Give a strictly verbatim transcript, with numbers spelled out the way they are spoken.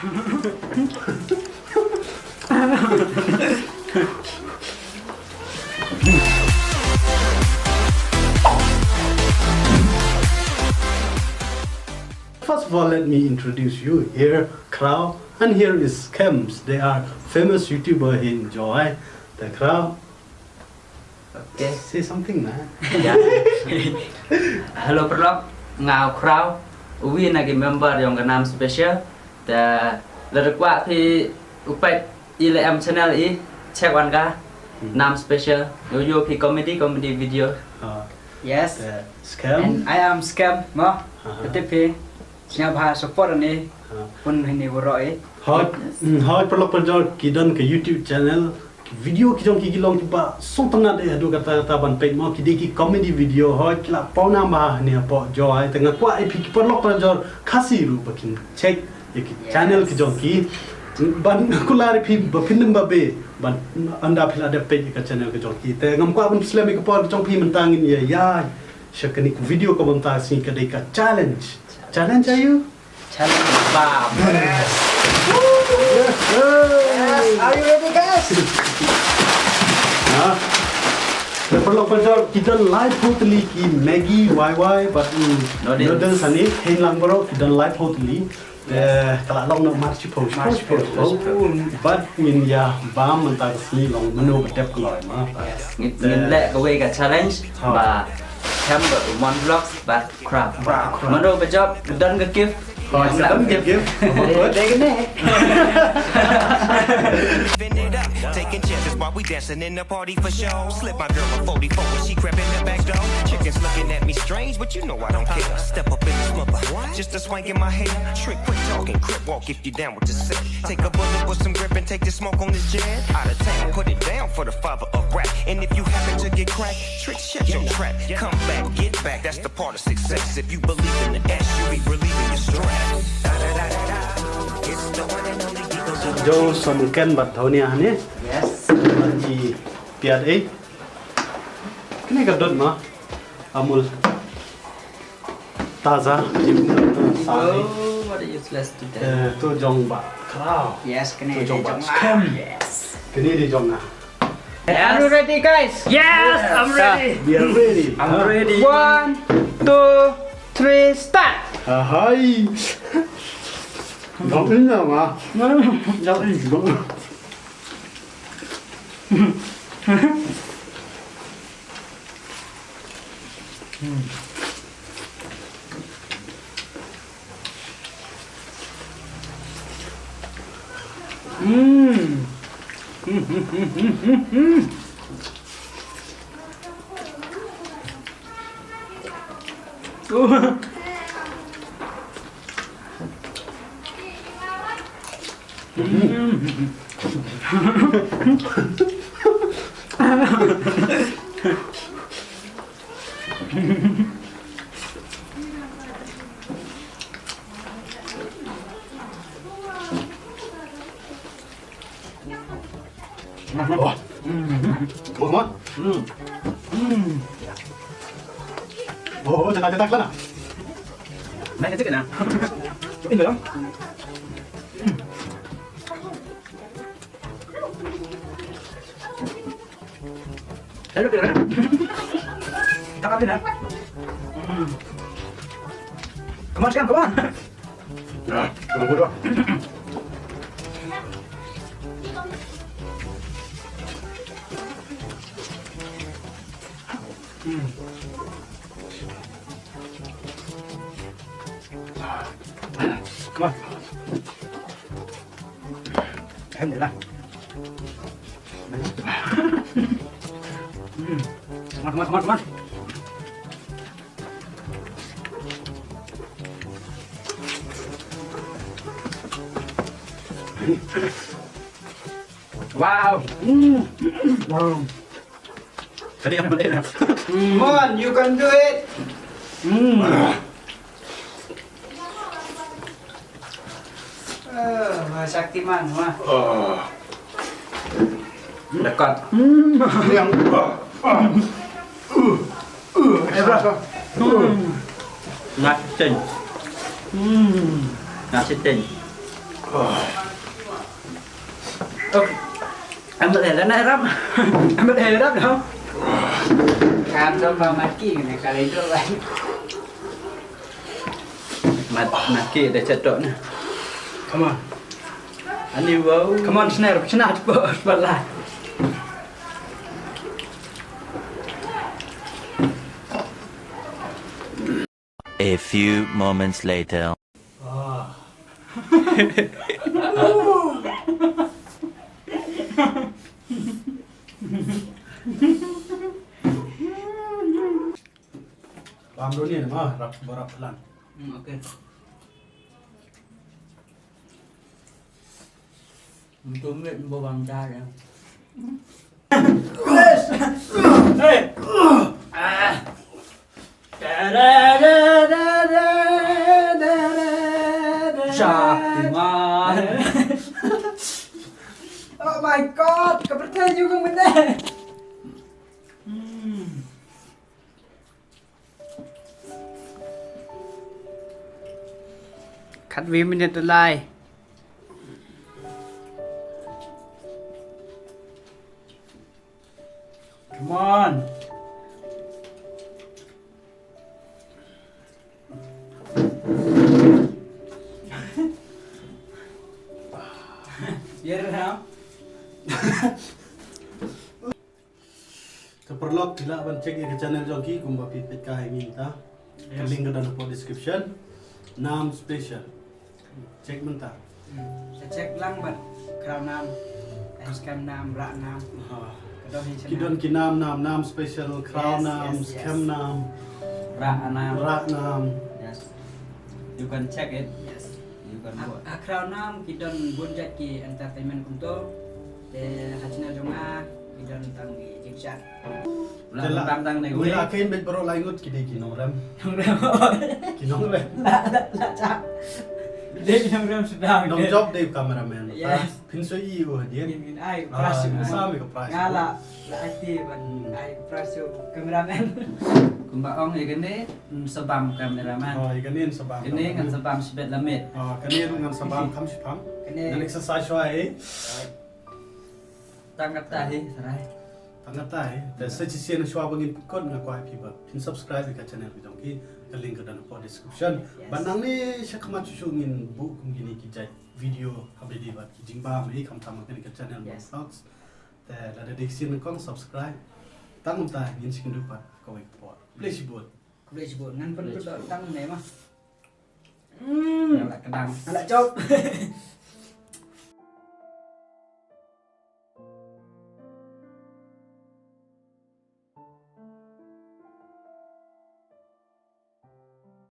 First of all, let me introduce you. Here, Khraw, and here is Skems. They are famous YouTuber in Jowai. The Khraw. Okay. Say something, man. Yeah. Hello, paralok. Nga u Khraw, uwi na ki member yong ka Nam Special. Te lada kwah phi u peit i la em channel i, check wan ka. Hmm. Nam Special. Yo yo phi comedy, comedy video. Ah. Yes. Te Skem. And I am Skem, mo. Aha. Te phi sngewbha support ani. Ah. Pun hini wuro i. Hoi, mm, hoi paralok parajor, ki don ka YouTube channel. Ki video ki jong ki ki long kiba sngewtynnat eh haduh katta katta ban peit mo, ki dei ki comedy video, hoi ki la pawnam bha hangne hapoh Jowai. Te nga kwah ïa phi ki paralok parajor Khasi ruh ba kin check ïa ki channel ki jong ki. Ban kular ïa phi ba phin nym babe ban ynda phi la dep peit ïa ka channel ka jong ki. Te ngam kwah ban slem ïa ka por ka jong phi, mynta ngin ïa ïa sha kane ka video kaba mynta ka sngi, ka dei ka challenge. Challenge, are you? Challenge bam. Yes. Yes. Are you ready, guys? Ha? Te paralok parajor, ki don lai phew tylli ki Maggi wai wai bad, mm, noodles. Noodles hangne, hynrei lang baroh ki don lai phew tylli. Yes. Eh, ka la long noh mar shiphew, mar shiphew, shiphew, shiphew. Oh, bad ngin ïa bam mynta ka sngi, long mano ba dep kloi ma. Yes. Ngin, eh, ngin leh kawei ka challenge, ha, ba Skem bad u Mon Vlogs bad Khraw. Khraw. Mano ba jop, don ka gift. Oh, ngam lah don ka gift. Dei, dei kane. Living it up, taking chances while we dancing in the party for show. Slip my girl a forty-four when she crept in the back door. Chickens looking at me strange, but you know I don't care. Step up in this mother, just a swank in my hair. Trick, quick talking, crip walk if you down with the sick. Take a bullet with some grip and take the smoke on this jet. Out of town, put it down for the father of rap. And if you happen to get cracked, trick, shut your trap. Come back, get back. That's the part of success. If you believe in the S, you be relieving your stress. Joe Son Ken bad Tony hangne. Yes. Bad i piat ei. Kane ka dot ma. Amul. Taza. Oh, what a useless today. Eh, to jong ba Khraw. Yes, kane to jong ba Skem. Yes. Kane dei jong nga. Yes. Are you ready, guys? Yes, I'm ready. We are ready. I'm ready. One, two, three, start. Ahai. Jong in na ma. Jong in. Jong in. Oh. Oh, ma. Hmm. Hmm. Oh, cetak, cetak lah. Nah, cetak nah. Ini dong. Hello, kira. Tangkap ini. Come on, Skem, come on. Nah, tunggu dulu. Hmm. Come on. Alhamdulillah. Hmm. Come on, come on, come on, come on. Wow. Mm. Wow. Tadi yang mana? Come on, you can do it. Mm. Ah, Shaktiman, wah. Ah. Dekat. Mm. Yang, ah, ah. Uh, uh, eh, bro. Hmm. Nasi ten. Hmm. Nasi ten. Okay. Em bật đèn lên này lắm. Em bật đèn lắm đâu. Cam đâu mà mà kỹ này, cái đấy đâu vậy? Mat, mat ki da chat tok na. Come on. Ani wow. Come on, Snare, Snare, bot lai. A few moments later. Ah. Bam duni ma rap, barap plan. Hmm, okay. Untuk ambil bawa bang dah ya. Hey! Ah. Shaktiman. Oh my God, ka pyrthei ju ka mynne. Hmm. Khatwi minit lai. Come on. Biar ram. Ka paralok, phi lah ban check ïa ka channel jong ki kumba phi peit ka ha ngi mynta. Ka link ka don hapoh description. Nam Special. Check mynta. Hmm. Sa check lang bad Khraw Nam, Skhem Nam, Rah Nam. Ha. Ka don hi. Ki don ki nam, nam, Nam Special, Khraw Nam, Skhem Nam, Rah Nam. Rah Nam. Yes. You can check it. Yes. You can watch. Ha Khraw Nam ki don bun jait ki entertainment kumto. Te ha channel jong nga ki don tang ki jingshad. Te la, tang tang ne, la kein beit baroh lai ngut ki dei ki nongrem. Nongrem. Ki nongrem. La, la, la, cha. Ki dei ki nongrem sdang. Nongjop dei cameraman. Yes. Phin soi ïa u hadien. Ngin, ngin ai prize. Sa me ka prize. Nga la, la ai ti ban ai prize u cameraman. Kumba ong ïa kane, mm, sa bam cameraman. Oh, ïa kane sa bam. Kane ngan sa bam shibit lamit. Oh, kane ruh ngan sa bam kham shiphang. Kane. Ngan exercise shwa eh. Tang kata hi, Sarai. Tang kata hi. Te sa shisien shuwa ba ngin pynkut nga kwah phi ba phin subscribe ïa ka channel ka jong ki, ka link ka don hapoh description. Yes. Bad nangne sha khmat shuh shuh ngin buh kum kine ki jait video ha ba ïadei bad ki jingbam hi, khamtam ha kane ka channel Bang Vlogs. Te lada dei shisien nyngkong subscribe. Tang kumta ngin sa ïakynduh pat kawei ka por. Khublei shibun. Khublei shibun. Ngan pynkut tang ne ma. Hmm. Nga la kdang. Nga la chop.